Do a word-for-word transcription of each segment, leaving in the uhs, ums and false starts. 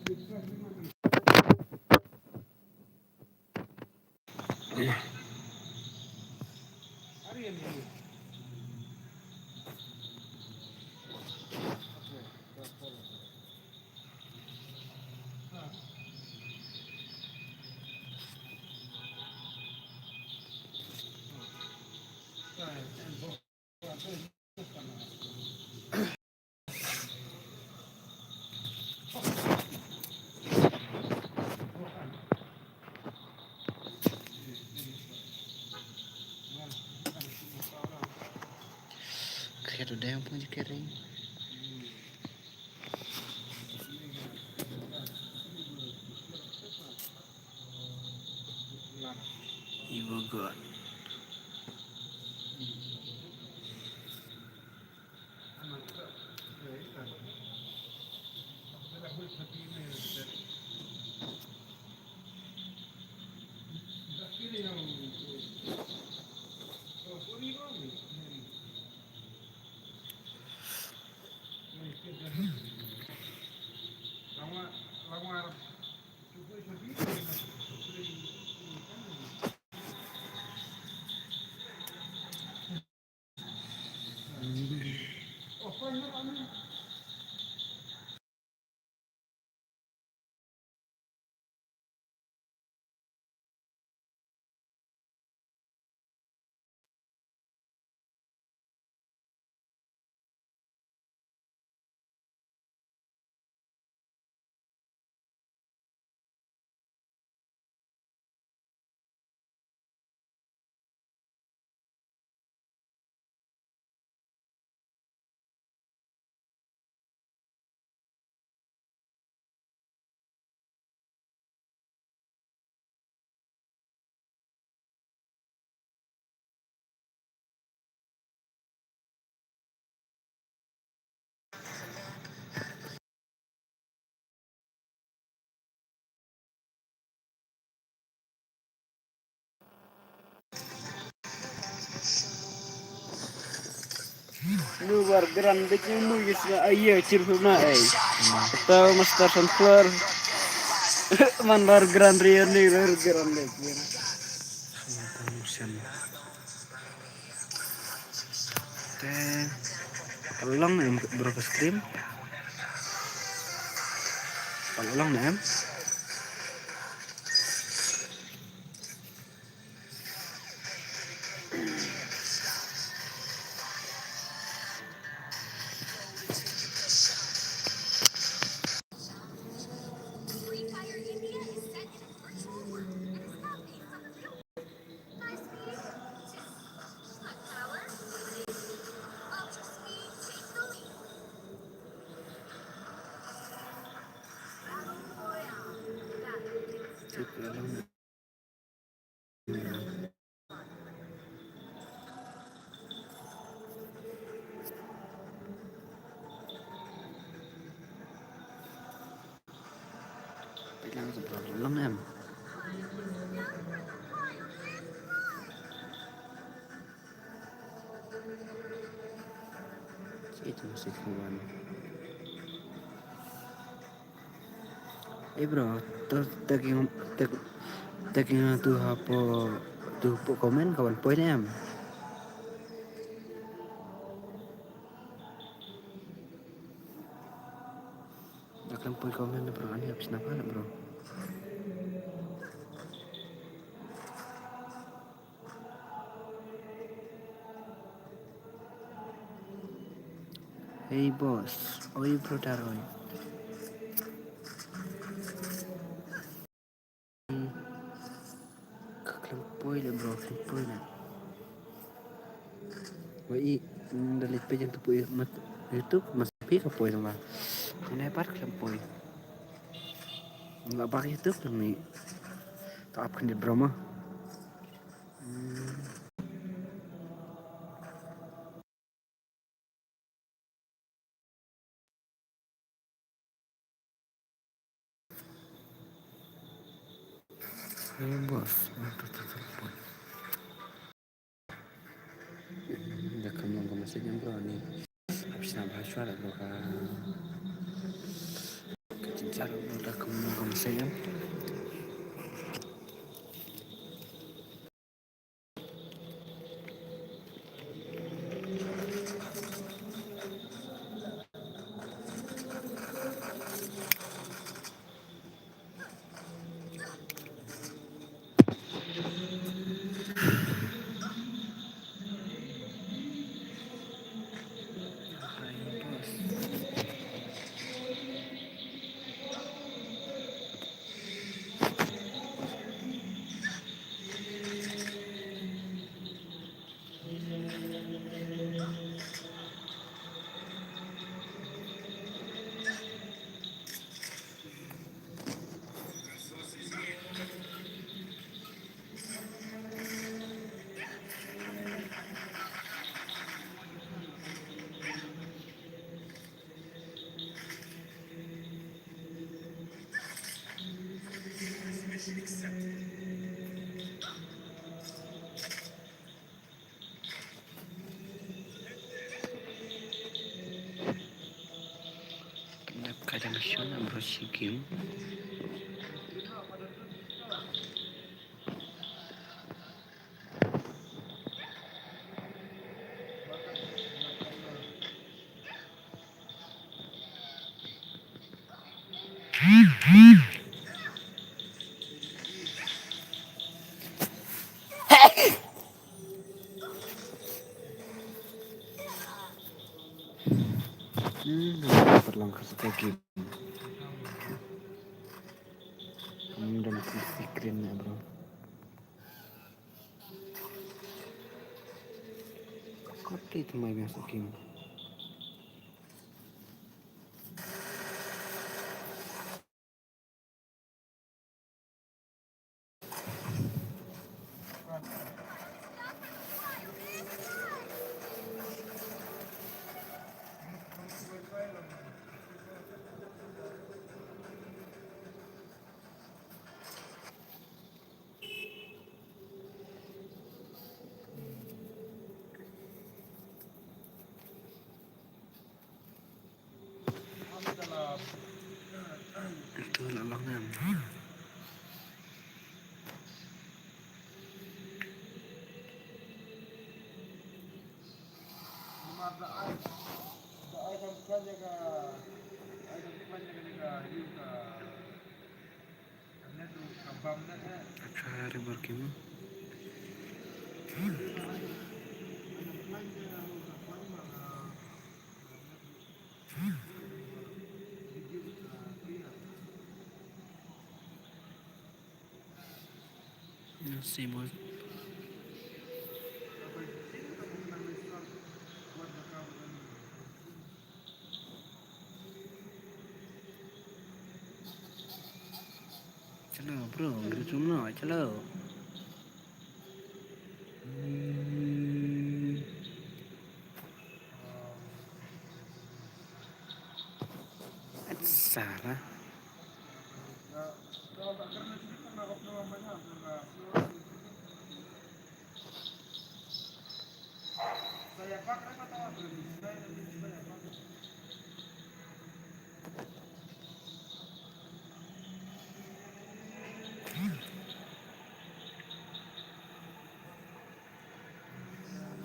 Kaya tu dia yang punya kering. Ibu God. Luar grande ke mu yus na aye chir na ai. Tau master sunflower. Man luar grande ni luar grande. Te ka long ne em bro ka stream? Ka long ne em? Peit lang sa bro, long em. Six one six one. Eh bro, to taking tak taking tu hapo tu po comment kawan point em. Dak lang point comment bro, ani habis napa bro. Hey boss, oi brother oi. Ka khlem poi le bro, khlem poi le. Wa i da leit page tu poi mat YouTube mas pi ka poi ma. Ane pat khlem poi. Nga bak YouTube ni. Ka ap khyndiat bro ma. Hey boss, da kam long ka message bro ni. Habis na bahas suara bro ka. Ka jin Ar buta kum kum sayang. Dap kadang shon abro sigim. Hmm, parlang ka saka game. Hmm, dan si screen na, bro. Kopi tu mai biasa game. Ito na lang yan. Acha, river kima. Same old. Chalo, bro, bro, chalo. Hmm. Salah.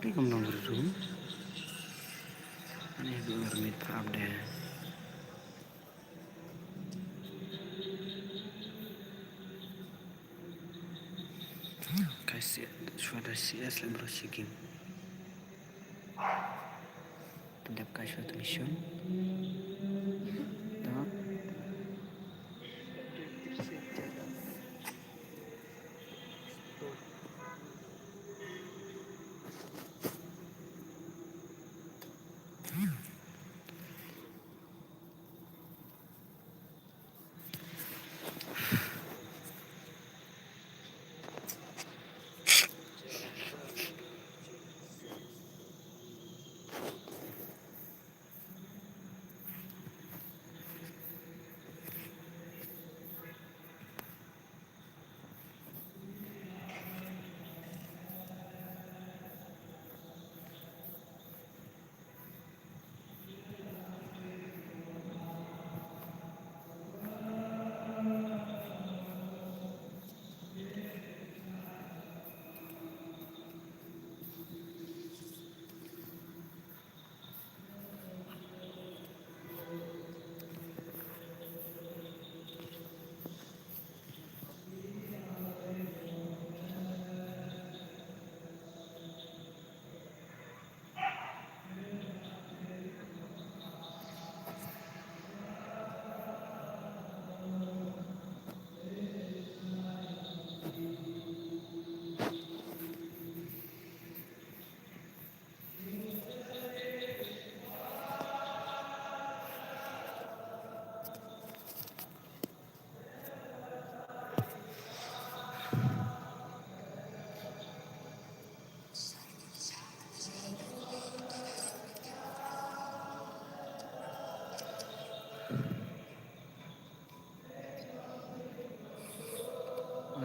Te kam long ruh. Ani du ngar mit prap de. Kai si, suara C S le bro sigim. Pendap kai suatu mission. Tengok.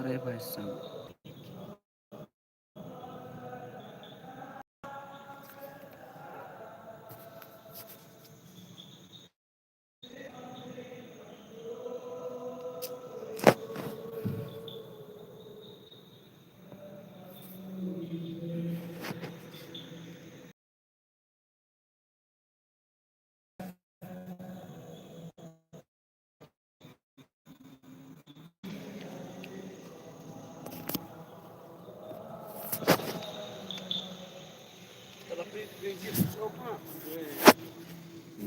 Bye bye, Sam.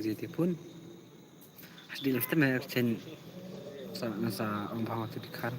Ziti pun. Hasdi lafte me chen sa nasa ong bhawa tu dikhan.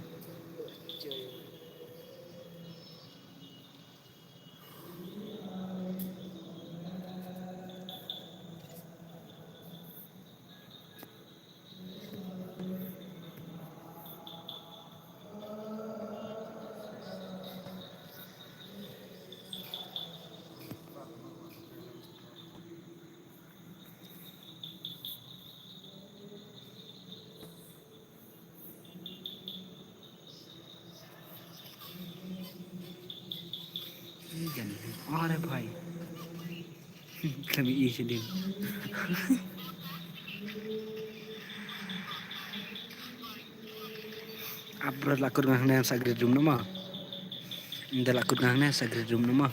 Are bhai. Kami i sini. Abra la kut ngang ne sa grid room nama. Nda la kut ngang ne sa grid room nama.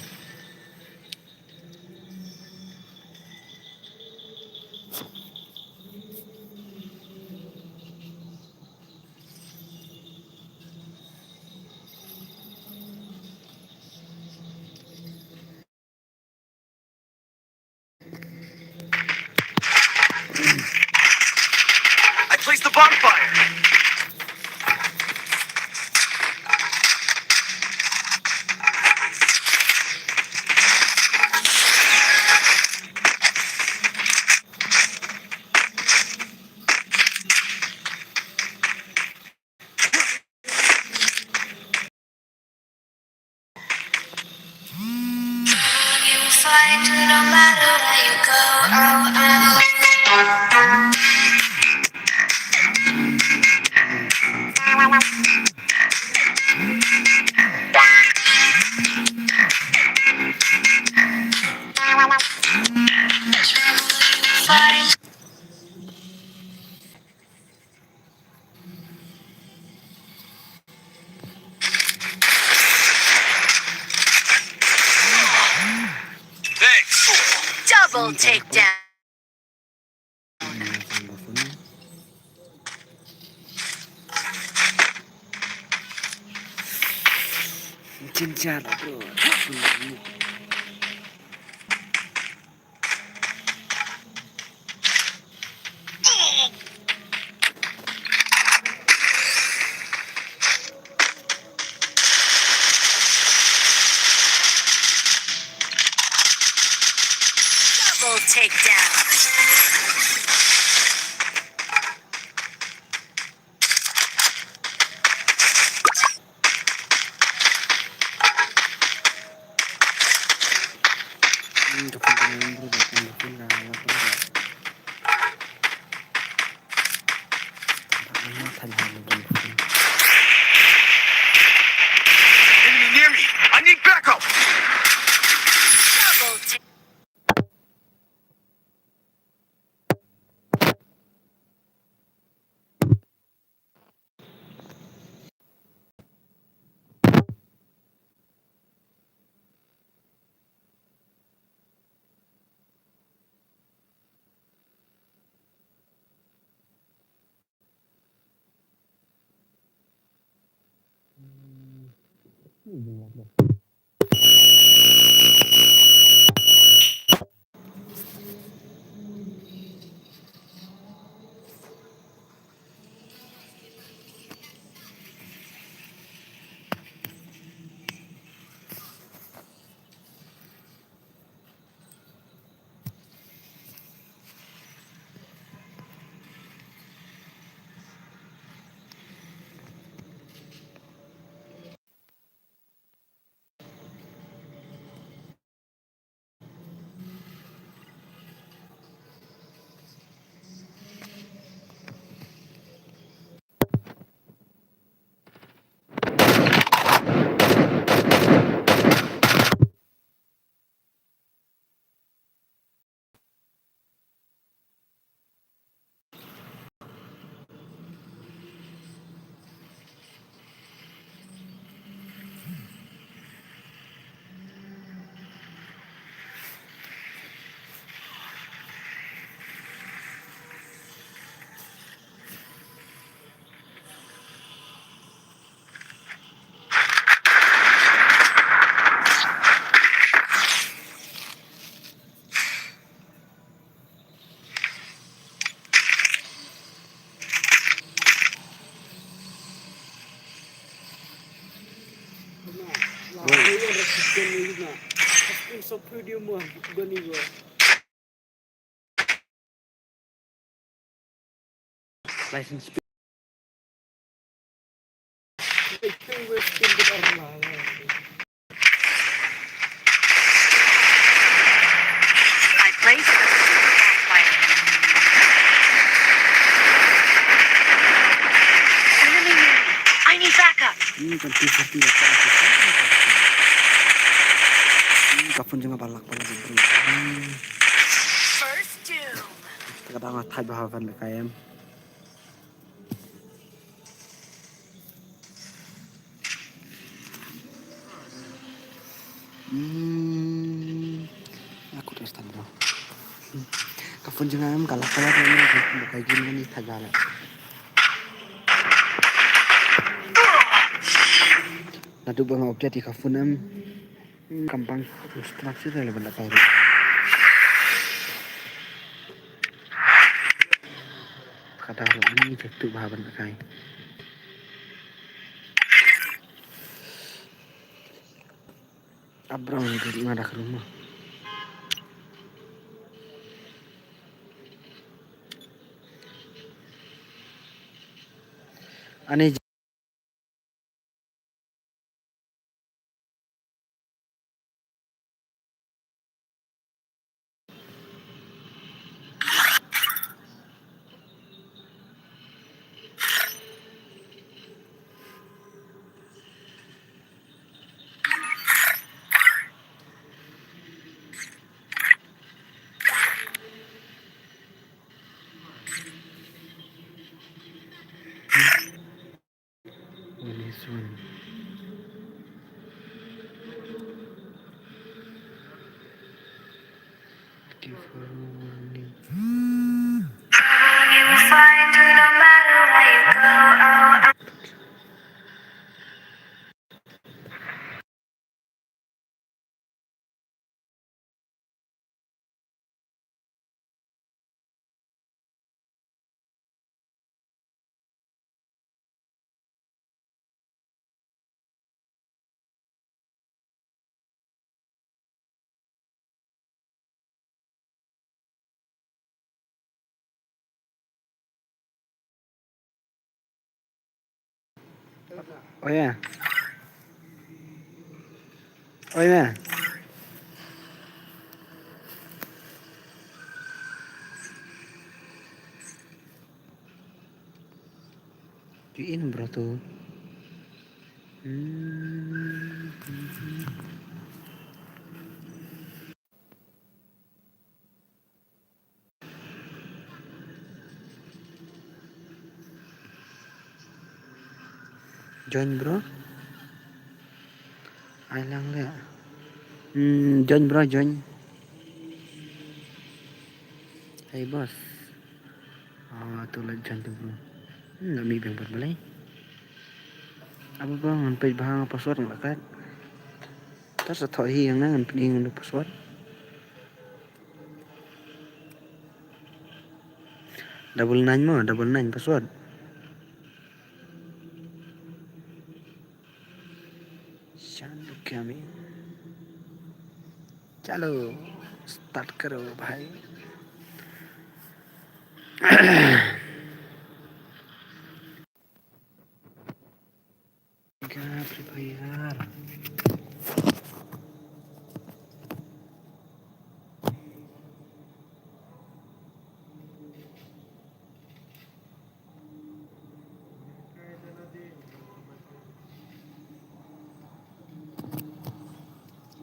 I placed the bonfire. Double takedown. Jinjar, bro. Double takedown. Enemy near me! I need backup! Double ta- License. I placed the super backfire. Enemy near me. I need backup. Hmm, kan tu satu lah, kan tu satu. Hmm, ka phone jong nga ba lak ba lak, bro. Hmm. First doom. Te ka dang thait bha ban ka em. Hmm. Aku terus tan, bro. Hmm. Ka phone jong nga em ka lak ba lak, em, em, em, ka game ni thait bha la. Naduh ba nga update ïa ka phone em. Hmm, kam pang, strap shuh da leh ban lehkai ruh. Ka dang ruh ni ka tuh bha ban lehkai. Abrang ka nga da ka rumah. Ani One is one. Give her warning. Oh yeah. Oh yeah. Ki in bro tu. Hmm. Join bro. Ai lang le. Hmm, join bro, join. Hey boss. Ah, tu la join tu bro. Hmm, la mih beng pat balei. Aba bro ngan peit bha nga password nga la kat. Tar sa thoh hi ïa nga ngan pyni ïa nga password. Double nine mo, double nine password. Shan kami. Chalo, start karo bhai. Ka Free Fire.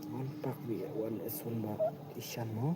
Wan pak bi wan es wan ba ishan mo.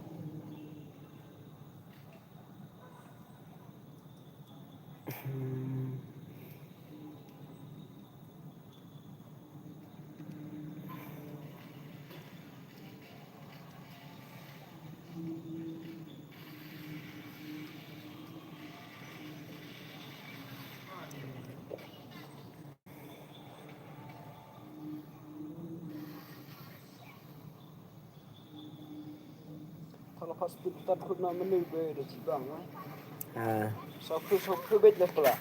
Kalau pas tu tak pernah menunggu dari Cibang, ah. Ah. Sokru, sokru bet lah pula.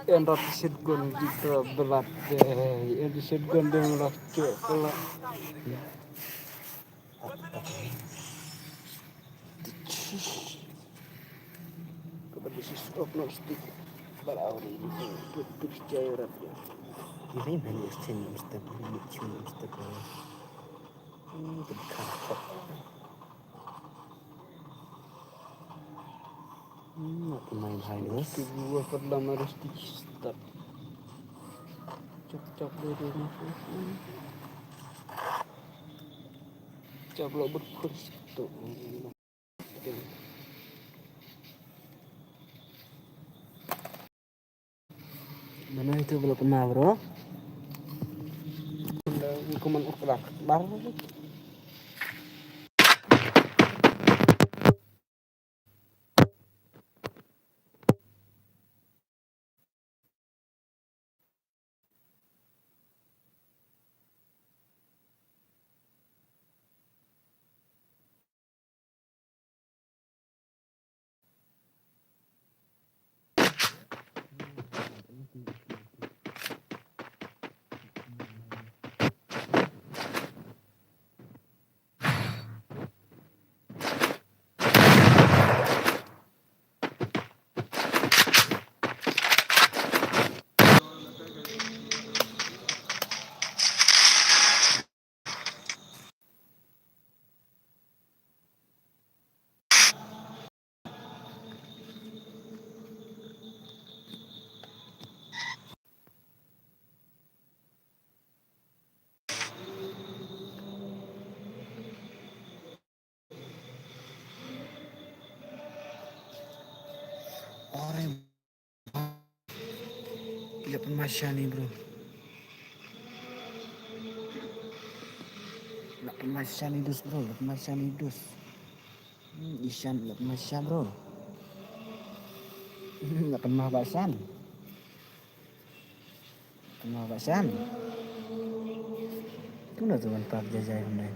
En rat shit gun di ka belat de. En di shit gun de la chok la. Ka ba di sis op no stick. Bar awri ni put put jai rat. Ini mani exchange mesti beli cuma mesti beli. Hmm, ka ba ka. Hmm, na pynmai bhai ne. Ki dua pat lam harus di start. Chop chop dua dua ni. Chop lo berkhun situ. Mano itu belum pernah bro. Kuman ukrak bar. Ore, la pynmai shane bro. La pynmai shane dus bro, la pynmai shane dus. Hmm, ishan la pynmai shan bro. Hmm, la pynmai ba shan. Pynmai ba shan. Kumno tu ban pak jajai kumne.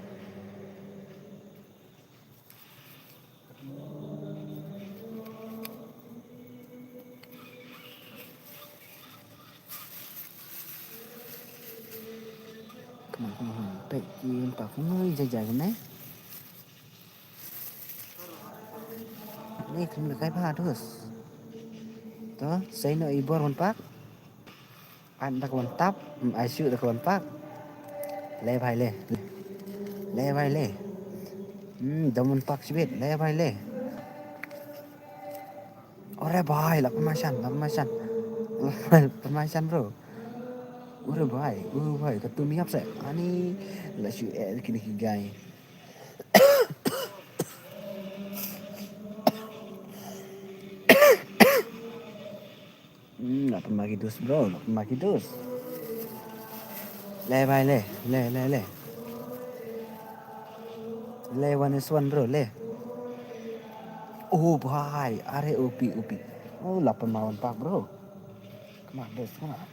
Kumno kumno pek ki ban pak kumno jajai kumne. Ni khlem lehkai bha dus. To, sei noh i bor ban pak. An da ka ban tap, mm, ai shu da ka ban pak. Le bhai le. Le bhai le. Hmm, da ban pak shibit, le bhai le. Ore bhai, la pynmai shan, la pynmai shan. La pynmai shan bro. Ore bhai, ore bhai, ka tum yap se. Ani la shu eh kini ki gai. Hmm, la pynmai ki dus bro, la pynmai ki dus. Le bhai le, le le le. Le one is one bro, le. Oh bhai, are upi upi. Oh la pynmai one pak bro. Come on, dus, come on.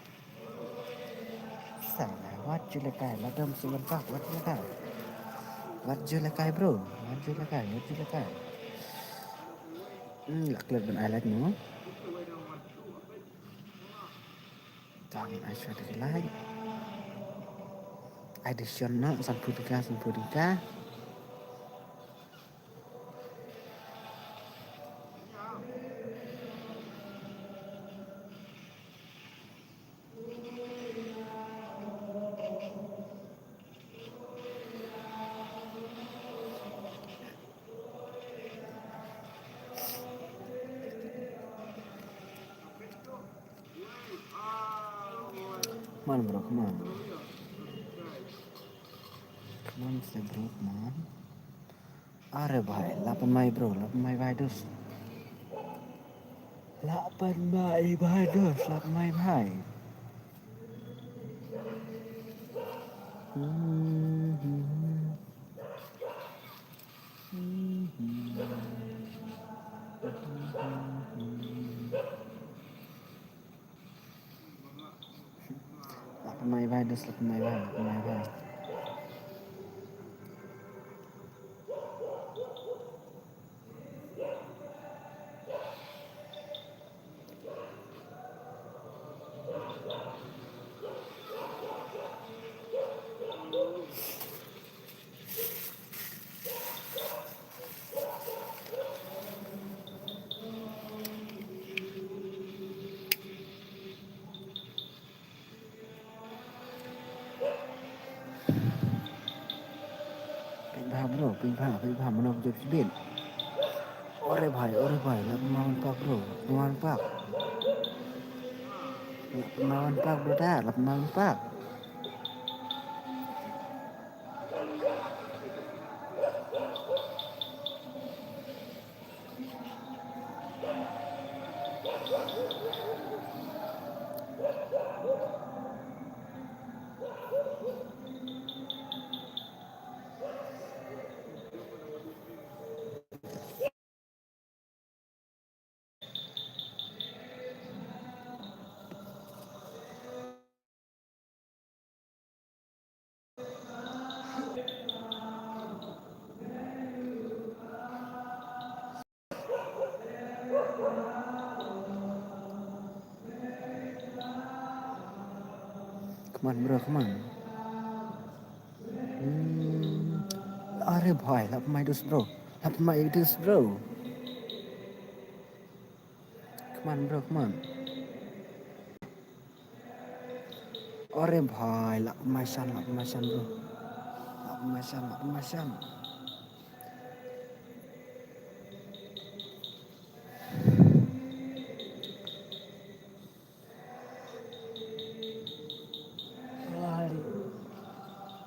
Sala, wat ju lehkai, la dam sugan pak, wat ju lehkai. Wat ju lehkai bro, wat ju lehkai, wat ju lehkai. Hmm, la klet ban ai like no. Tang ai shwa de like. Ai de shon no, san pudika, san pudika. Come on, bro, come on. Come on, say, bro, come on. Are bhai, la pynmai bro, la pynmai bhai dus. La pynmai bhai dus, la pynmai bhai. La pynmai bhai dus, la pynmai bhai, la pynmai bhai. Phi bha, phi bha, mano jot kibit. Ore bhai, ore bhai, lap ma wan pak bro, lap ma wan pak. Lap ma wan pak bro da, lap ma wan pak. Come on, bro, come on. Hmm. Are bhai, lap mai dus, bro. Lap mai dus, bro. Come on, bro, come on. Are bhai, lap mai shan, lap mai shan, bro. Lap mai shan, lap mai shan.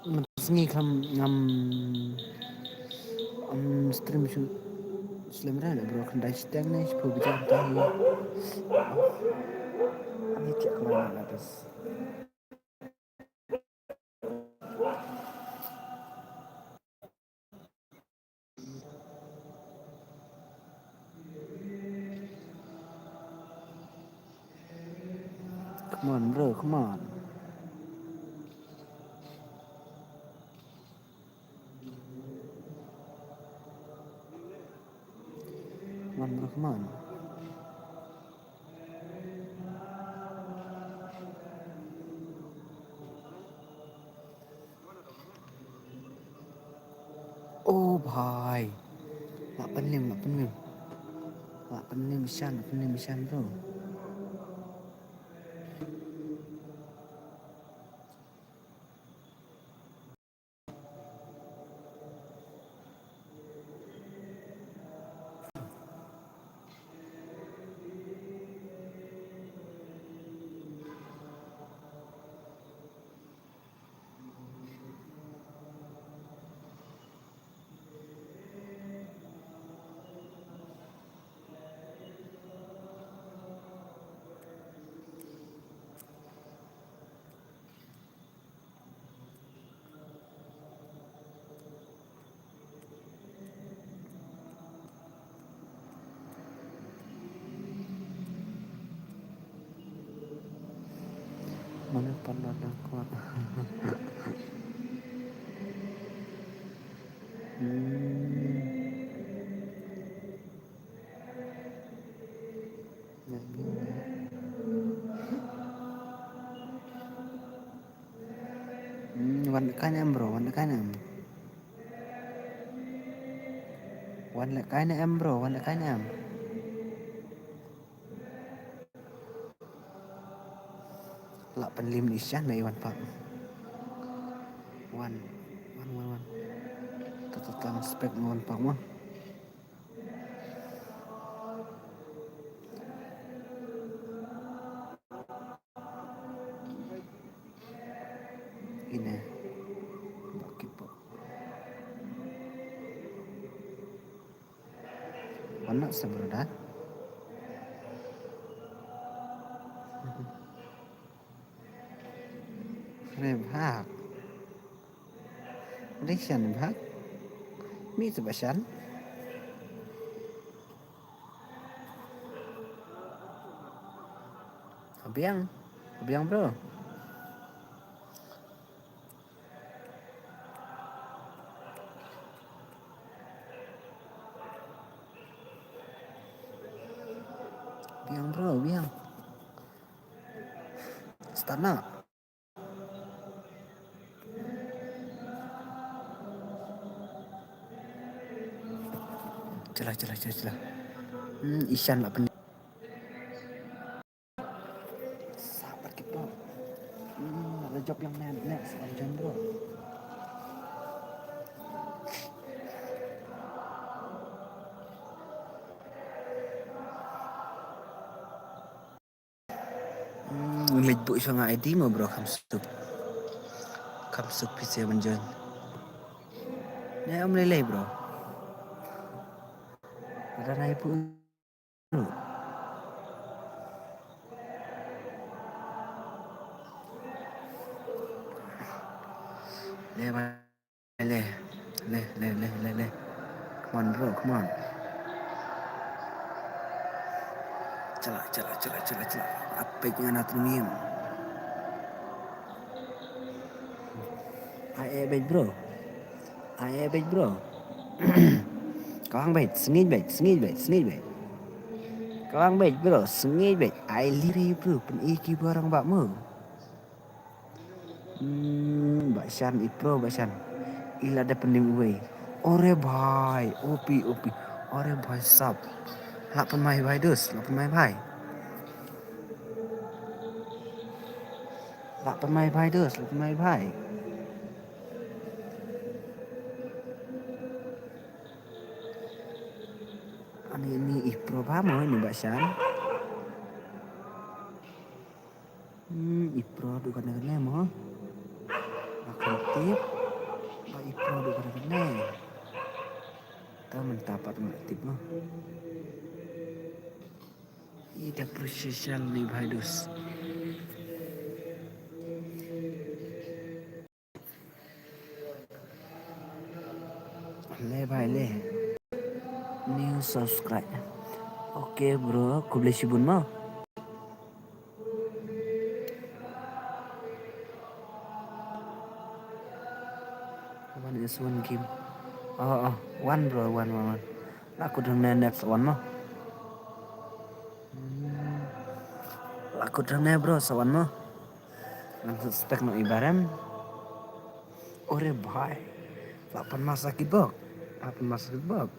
Mynta sngi khlem ngam, am, stream shu slem re na bro, khyndai shiteng ne shiphew bajam ta hi. Ani tiak khlem na das. Come on, bro, come on. Come on, bro, come on. Oh bhai. Lah pynlem, lah pynlem. Lah pynlem shan, lah pynlem shan tu. Mane pan na kwat. Hmm. Hmm, wan lehkai ne em bro, wan lehkai ne em. Wan lehkai ne em bro, wan lehkai ne em. Lah pynlem ne shan ne wan pak. Wan, wan, wan, wan. Tang spek wan pak mo. Ine. Baki po. Wan noh sa bro da. Re bhak. Re shan bhak. Mi sa ba shan. Biang. Biang bro. Biang bro, biang. Start na. Chila, chila, chila, chila. Hmm, Ishan lah pening. Sabar kita. Hmm, ada job yang next, next, urgent bro. Hmm, leit buh shuwa nga I D mo bro, kham suk. Kham suk phi sa ban join. Ne ym lei lei bro. Ada nai buh. Le, le, le, le, le, le. Come on, bro, come on. Chala, chala, chala, chala, chala. Apek nga na tu nim. Ai, eh, bej, bro. Ai, eh, bej, bro. Kawang bej, sngej bej, sngej bej, sngej bej. Kawang bej, bro, sngej bej. Ai, liri, bro, pyn iki barang bak mo. Hmm, Bah Shan, i pro Bah Shan. I la da pynim uwei. Ore bhai, opi, opi. Ore bhai sab. Lah pynmai bhai dus, lah pynmai bhai. Lah pynmai bhai dus, lah pynmai bhai. Ani ni i pro ba mo ni Bah Shan. Hmm, i pro du kane kane mo. Akan tip. Ba i pro du kane kane. Ta mynta pat ngan tip mo. I da precision ni bhai dus. Le bhai le. New subscribe. Okay bro, khublei shibun mo. One is one game. Oh, oh, one bro, one, one, one. Lah kut hangne next one mo. Hmm. Lah kut hangne bro, sa one mo. Ngan spek no ibarem. Ore bhai. Lah pan masa kibok. Lah pan masa kibok.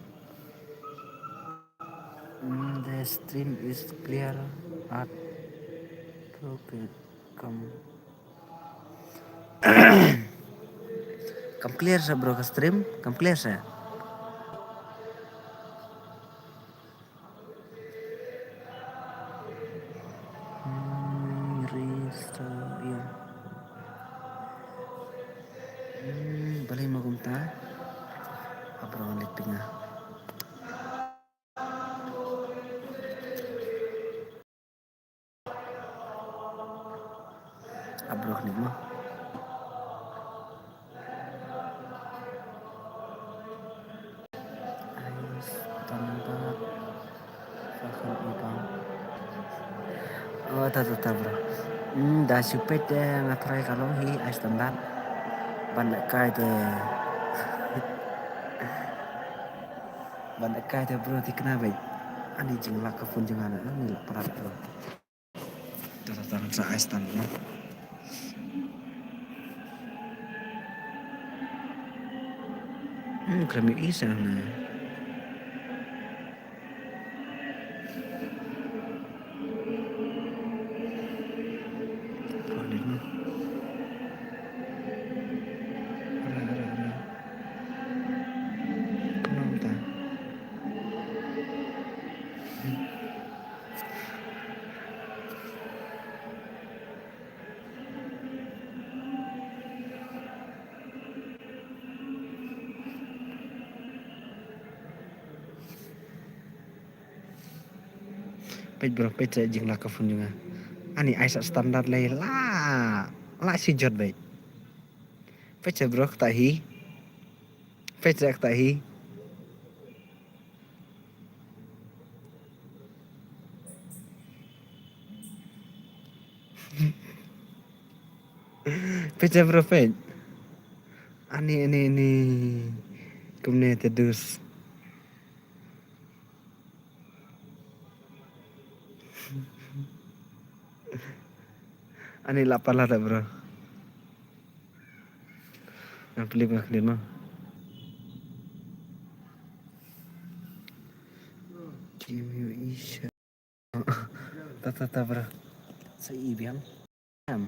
Mm, the stream is clear at okay, come. Kam clear sa bro ka stream, kam clear sa. Hmm, restart, ya. Hmm, balei ma kumta? Abro ngan leit pynga. Abro khnik mo. Ai standard. Sa kham ibang. Oh, ta, ta, ta, bro. Hmm, da shu peit te nga try ka long hi ai standard. Ban da kai te. Ban da kai te bro, thikna beit. Ani jinglak ka phone jong nga na, ani lak palat bro. Tara tara sa ai standard na. Hmm, khlem ïohi shuh na. Problem na. Hara, hara, hara. Kumno mynta? Peit bro, peit sa jinglak ka phone jong nga. Ani ai sa standard lei la. La shi jot beit. Peit sa bro, kata hi. Peit sa kata hi. Peit sa bro, peit. Ani, ani, ani. Kumne te dus. Ani la palat bro. Nga pynlip nga khyndiat mo. Kim ïohi shuh. Ta, ta, ta, bro. Sa i biang. Em.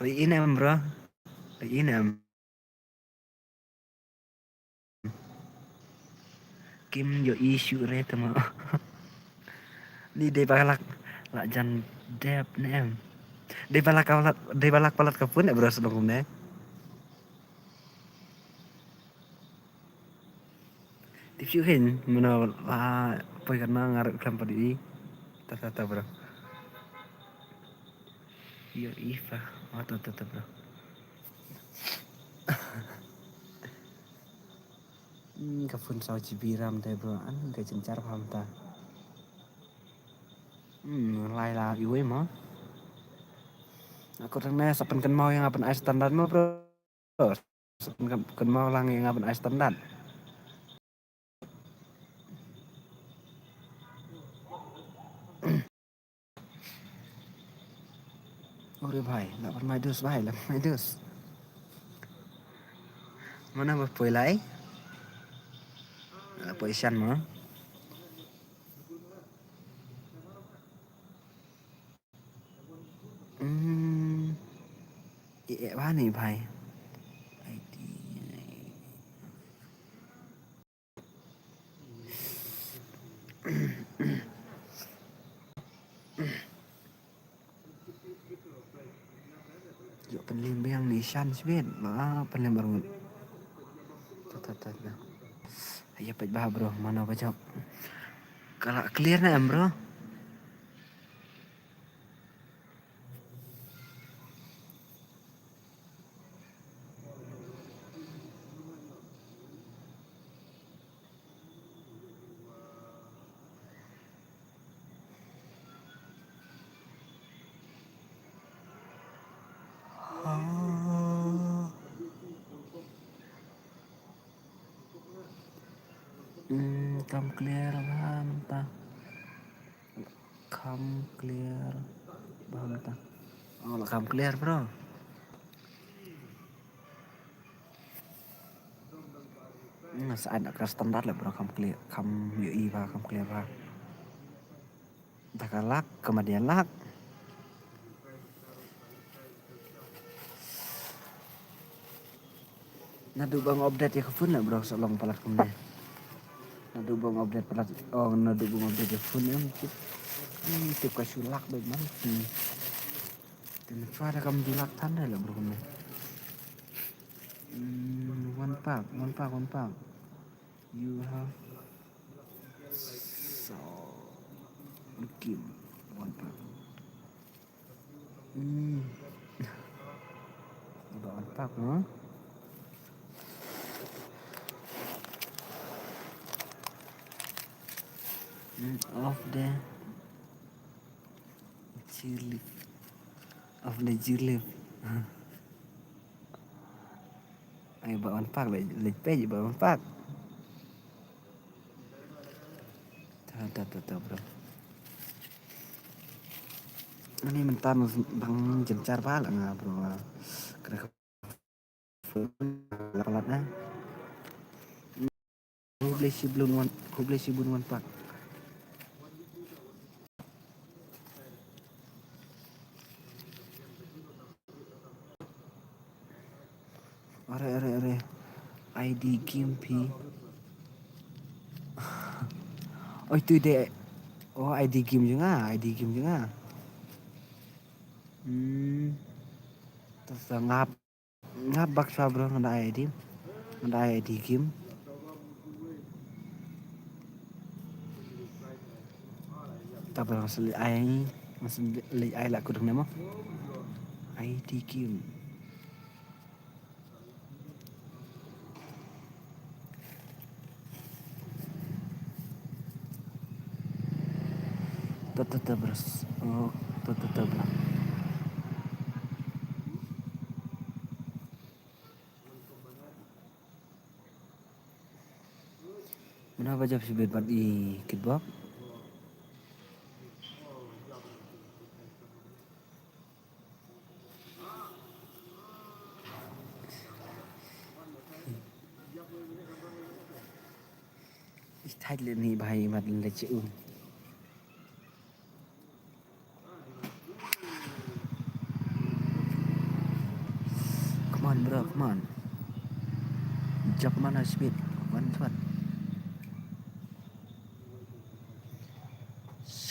Ri inem, bro. Ri inem. Kim ïohi shuh re tama. Ni dei ba lak. La jan dep ne em. Dei ba la ka palat, dei ba la ka palat ka phone eh bro, sa long kumne. Tip shu hin mano la poi kan ma ngar klam padi. Ta ta ta bro. Yo ifa. Oh ta ta ta bro. Hmm, ka phone saw G B RAM te bro, an ka jynjar pha mynta. Hmm, lai la iwei mo. Nga kut hangne sa pynkynmaw ïa nga ban ai standard mo bro. Sa pynkynmaw lang ïa nga ban ai standard. Ore bhai, la pynmai dus bhai, la pynmai dus. Mano ba poi lai? La poi shan mo. Hmm. Eh, eh, bani bhai. Ai ti. Ïoh pynliem biang ni shan shibit. Ma pynliem arngut. Ta ta ta ta. Ïa peit ba bro, mano ba jop. Ka la clear ne em bro? Hmm, kam clear bha mynta. Kam clear bha mynta. Oh, la kam clear bro. Hmm, sa ai na ka standard la bro, kam clear, kam ïohi bha, kam clear bha. Da ka lak, ka ma dei lak. Naduh ba nga update ïa ka phone la bro, sa long palat kumne. Naduh ba nga update palat, oh, naduh ba nga update ïa ka phone em tip. Hmm, tip ka shu lak beit man. Hmm. Te mynshwa da kam ju lak than re la bro kumne. Hmm, one pack, one pack, one pack. You have so game one pack. Hmm. Ba one pack, no? Hmm, of the Chirlip. Of the Chirlip. Ai ba one pack leh, leh page ba one pack. Ta ta ta ta bro. Ani mynta dang jynjar ba la nga bro. Kena ka la palat na. Khublei shibun wan, khublei shibun wan pak. Are, are, are. I D game phi. Oi, tu de. Oh, I D game jong nga, I D game jong nga. Hmm. Te sa ngap. Nga bak sha bro, nga da I D. Nga da I D game. Ta bro, nga sa leit ai, nga sa leit ai la kudang ne mo. I D game. Ta ta ta bro. Oh, ta ta ta bro. Mano ba jop shibit bad i kitbok. Ich thait le ni bhai mat le che u. Come on, bro, come on. Jump man a speed. One shot.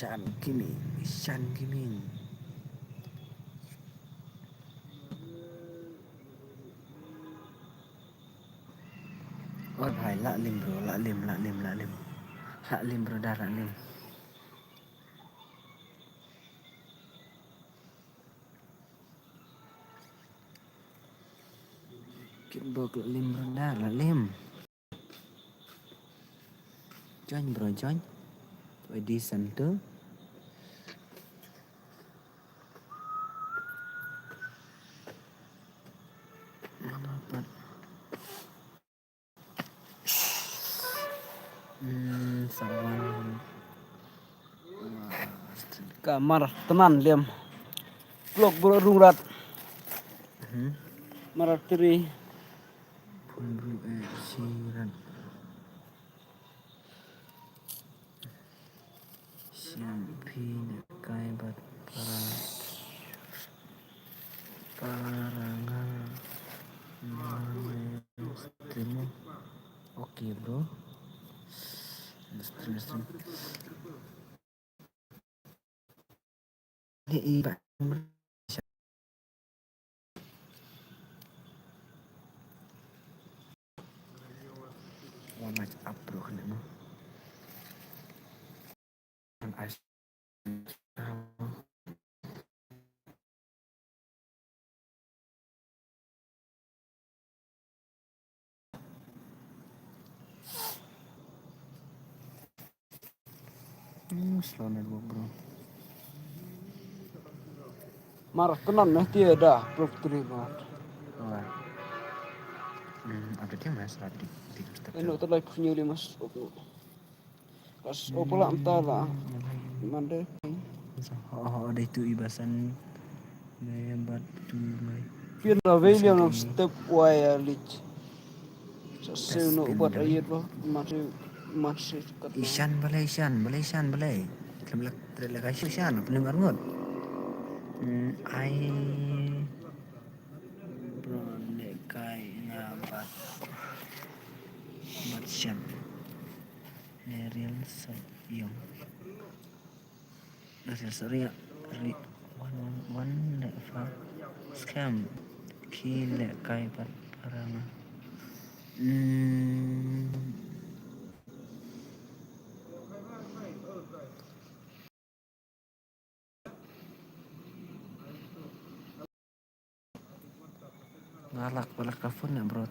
Shan Gaming, Shan Gaming. Oh bhai, la lim bro, la lim, la lim, la lim. La lim bro, da la lim. Kitbok la lim bro, da la lim. Join bro, join. Oi di sentu. Mana pat? Hmm, someone. Ka Mar Tnan Liam. Blok bro Rungrat. Hmm. Mar Tri. Pun bro eh Sirat. Siam phi ne kai bad para para nga. Stream. Okay bro. Stream stream. Ni i ba. Wa match up bro kane mo. An ice. Hmm, slow network bro. Mar Tnan ne tie da prop tri mar. Wah. Hmm, ada dia mas rapi di di step. Eno tu lai punya lima. Kas opala mta la. Mande. Ho ho dei tu i basan. Dei bat tu mai. Pin la vei liang nam step wai a lich. Sa seu no ubat ayet ba. Masi masi kat. Ishan balei, Ishan balei, Ishan balei. Tlem lak tlem lak Ishan, Ishan apa ning arngot. Hmm, ai. Bro ne kai nga bat. Bat Ishan. Neril sa yung. Neril sa ria ri wan wan wan le fa scam ki le kai pat parang. Hmm. Ngalak balak ka phone ne bro.